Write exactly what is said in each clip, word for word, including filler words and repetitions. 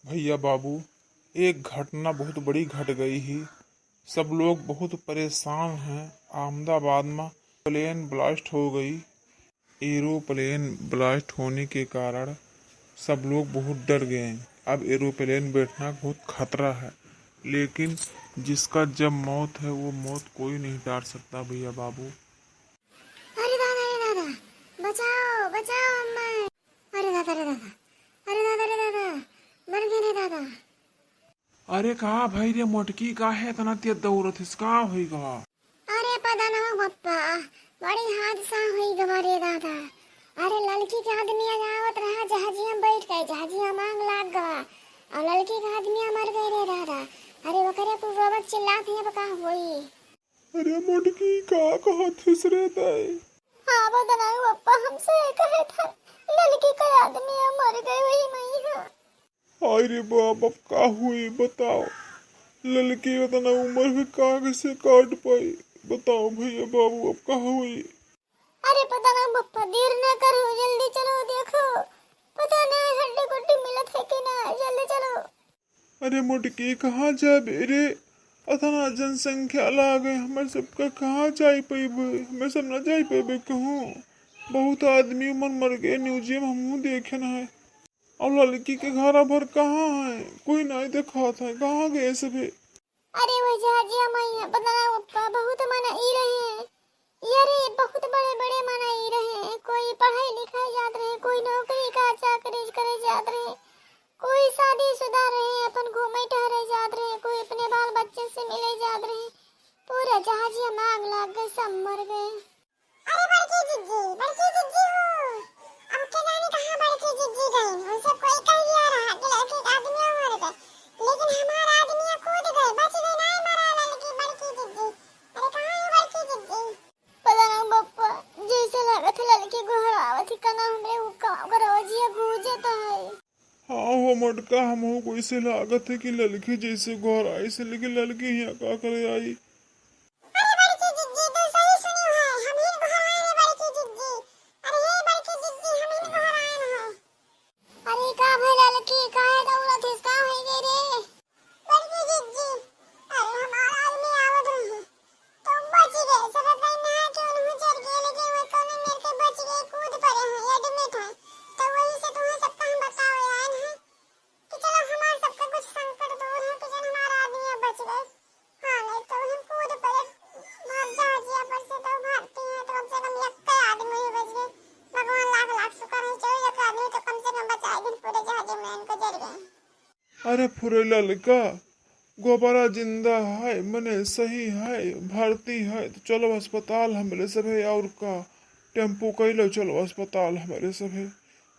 भैया बाबू, एक घटना बहुत बड़ी घट गई ही। सब लोग बहुत परेशान हैं। अहमदाबाद में plane blast हो गई। Aeroplane blast होने के कारण सब लोग बहुत डर गए हैं। अब aeroplane बैठना बहुत खतरा है, लेकिन जिसका जब मौत है, वो मौत कोई नहीं टाल सकता भैया बाबू। अरे दादा, अरे दादा, बचाओ, बचाओ हमें। अरे दादा, अरे दादा, अरे दादा, अरे दादा, मर गए रे दादा। अरे का भाई रे मोटकी, काहे इतना तेज दौड़त हिस, का होई गवा? अरे पता ना हो पप्पा, बड़ी हादसा होई गवा रे दादा। अरे ललकी के आदमी आज आवत रहा, जहाजिया में बैठ गए, जहाजिया में आग लाग गवा, और ललकी के आदमी मर गए रे दादा। अरे ओकरे पूर्ववत चिल्लात है, अब का होई? अरे मोटकी, का कहत हिस रे तै? हाँ, बदनाम पप्पा, हमसे कहे था, ललकी का आदमी मर गए, वही मई है। हाय रे बाप, अब का हुई बताओ? ललकी उतना उम्र में का कैसे काट पाई? बताओ भैया बाबू, अब का हुई? अरे पता ना पप्पा, देर ना करो, जल्दी चलो, देखो, पता ना हड्डी गुड्डी मिलत है कि ना, जल्दी चलो। अरे मोटकी, कहाँ जाबे रे? अतना जनसंख्या लागे, हमें सबका कहाँ जाई पइबे? हमें सब ना जाई पइबे कहूँ। बहुत आदमी मर मर गए, न्यूजे में हमहूँ देखे न है। और ललकी के घर भर कहाँ है? कोई नहीं देखात है, कहाँ गए सभे? अरे वह जहाजिया माई है, पता ना पप्पा, बहुत मना ई रहे हैं। यारे, बहुत बड़े बड़े मना ई रहे, कोई पढ़ाई लिखाई जात रहे, कोई नौकरी का चाकरी करे जात रहे, कोई शादीशुदा रहे, अपन घूमे टहरे जात रहे, कोई अपने बाल बच्चे से मिले जात रहे। पूरा जहाजिया में आग लाग गए, सब मर गए। अरे बड़की जिज्जी, बड़की जिज्जी हो, अब के जाने कहाँ बड़की जिज्जी गई? उनसे कोई कह दिया रहा कि लड़की का आदमी मर गए, लेकिन हमारा आदमी कूद गए, बच गए, नहीं मरा लड़की, बड़की जिज्जी। अरे कहाँ है बड़की जिज्जी? पता ना पप्पा, जैसे लागत है ललकी गोहरावत ही, कना हमरे हुक्का ओकर आवाजिया गूंजत है। हाँ हो मोटका, हमहू को ऐसे लागत है कि ललकी जैसे गोहराई से, लेकिन ललकी यहाँ का करे आई? अरे बड़की जिज्जी, तू सही सुनी है, हम ही गोहराए रे बड़की जिज्जी। अरे हे बड़की जिज्जी, हम ही गोहराए हैं। अरे का भइल ललकी, काहे दौड़त हिस, का होइ गए रे? बड़की जिज्जी, अरे हमार आदमी आवत रहे, तो बच गए। सब कहीं नहा के उन्हों चढ़ गए, लेकिन वो कौनो मेर के बच गए, कूद पड़े हैं, admit है। तो वही से तुम्हें सबका हम बतावे आए हैं कि चलो हमार सबका कुछ संकट दूर है कि जन हमार आदमी अब बच गए। हाँ, नहीं तो हम कूद पड़े। भाग जहाजिया पर से तो भागती हैं, तो कम से कम एक आदमी ही बच गए। भगवान लाख लाख शुक्र है, चलो एक आदमी तो कम से कम बचाए दिन पूरे जहाजिया में इनको जर गए। अरे फुरे ललका, गोबरा जिंदा है, मने सही है, भर्ती है, तो चलो अस्पताल हमरे सभे, और का, टेम्पो कइ लो, चलो अस्पताल हमरे सभे,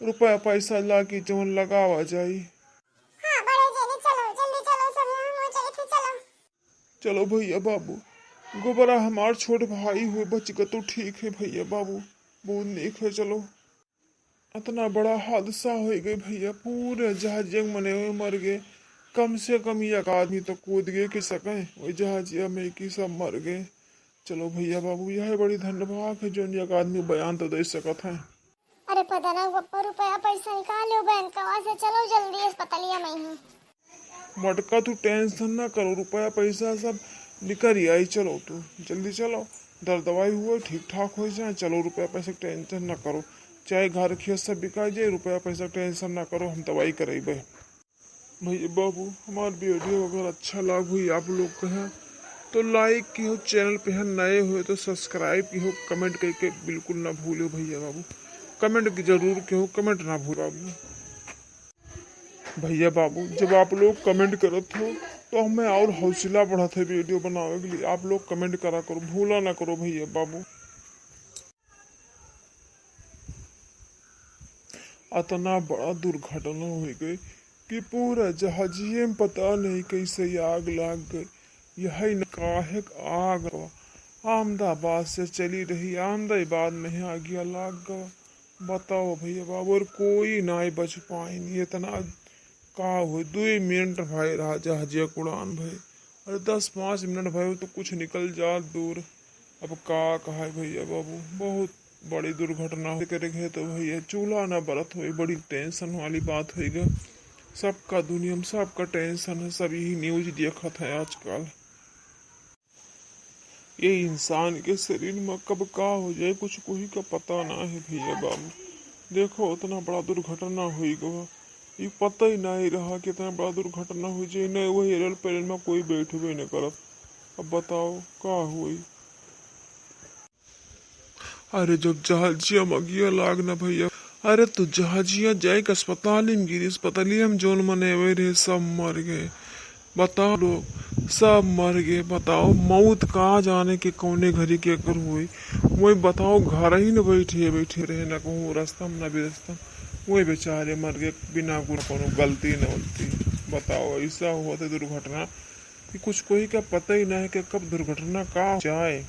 रुपया पैसा लागी जवन लगावा जाई। हाँ, बड़े जने चलो, जल्दी चलो, सभे हम हो जाए थे, चलो। चलो भैया बाबू, गोबरा हमार छोट भाई हुए, बच गए तो ठीक है भैया बाबू, बहुत नीक है, चलो। अतना बड़ा हादसा होइ गए भैया, पूरे जहाजिया के मने हुए मर गए। कम से कम एक आदमी तो कूद गए कि सके, वही जहाजिया में कि सब मर गए। चलो भैया बाबू, यह बड़ी धन्यवाद है जो एक आदमी बयान तो दे सकत है। अरे पता ना पप्पा, रुपया पैसा निकाल लो बैंकवा से, चलो जल्दी अस्पतालिया में ही। मटका, तू tension ना करो, रुपया पैसा सब निकल आई। चलो तू जल्दी चलो, दर दवाई हुए ठीक ठाक हो जाए। चलो रुपया पैसा के tension ना करो, चाहे घर खेत सब बिका जाए, रुपया पैसा के tension ना करो, हम दवाई करेबे। भैया बाबू, हमार video अगर अच्छा लाग हुई आप लोग के हैं तो like किहो, channel पे है नए हुए तो subscribe किहो, comment करके बिल्कुल ना भूलो भैया बाबू, comment जरूर किहो, comment ना भूलो बाबू। भैया बाबू, जब आप लोग comment करत हो तो हमें और हौसला बढ़त है video बनावे के लिए। आप लोग comment करा करो, भूला ना करो भैया बाबू। अतना बड़ा दुर्घटना होइ गए कि पूरा जहाजिये में पता नहीं कैसे आग लाग गए। यही न काहे क आग बा। अहमदाबाद से चली रही, अहमदाबाद में ही आगिया लाग गवा। बताओ भैया बाबू, और कोई नाई बच पाइन। इतना का हो, दुई मिनट भए रहा जहाजिया के उड़ान भए। अरे दस पाँच मिनट भए तो कुछ निकल जात दूर। अब का कहा भैया बाबू, बहुत बड़ी दुर्घटना हो करे के है तो भैया चूल्हा ना बरत होई, बड़ी tension वाली बात होई गा। सबका दुनिया में सबका टेंशन है, सब यही न्यूज देखत है आजकल। ये इंसान के शरीर में कब का हो जाए, कुछ कोई का पता ना है भैया बाबू। देखो, इतना बड़ा दुर्घटना हुई गवा, ये पता ही नहीं रहा कि इतना बड़ा दुर्घटना हो जाए। नहीं, वही रेल प्लेन में कोई बैठबे नहीं करत। अब बताओ का हुई। अरे, जब जहाजिया में अगिया लाग ना भैया, अरे, तो जहाजिया जाए के अस्पताल में गिरी, अस्पतालिया में जौन मने आवे रहे, सब मर गए। बताओ लोग, सब मर गए। बताओ, मौत का जाने के कौने घड़ी के कर हुई। वही बताओ, घर ही न बैठे बैठे रहे, ना कहूँ रास्ता में, ना बिरास्ता में। वही बेचारे मर गए बिना गुना, कोनो गलती न उलती। बताओ, ऐसा हुआ था दुर्घटना कि कुछ कोई का पता ही ना है कि कब दुर्घटना का जाए।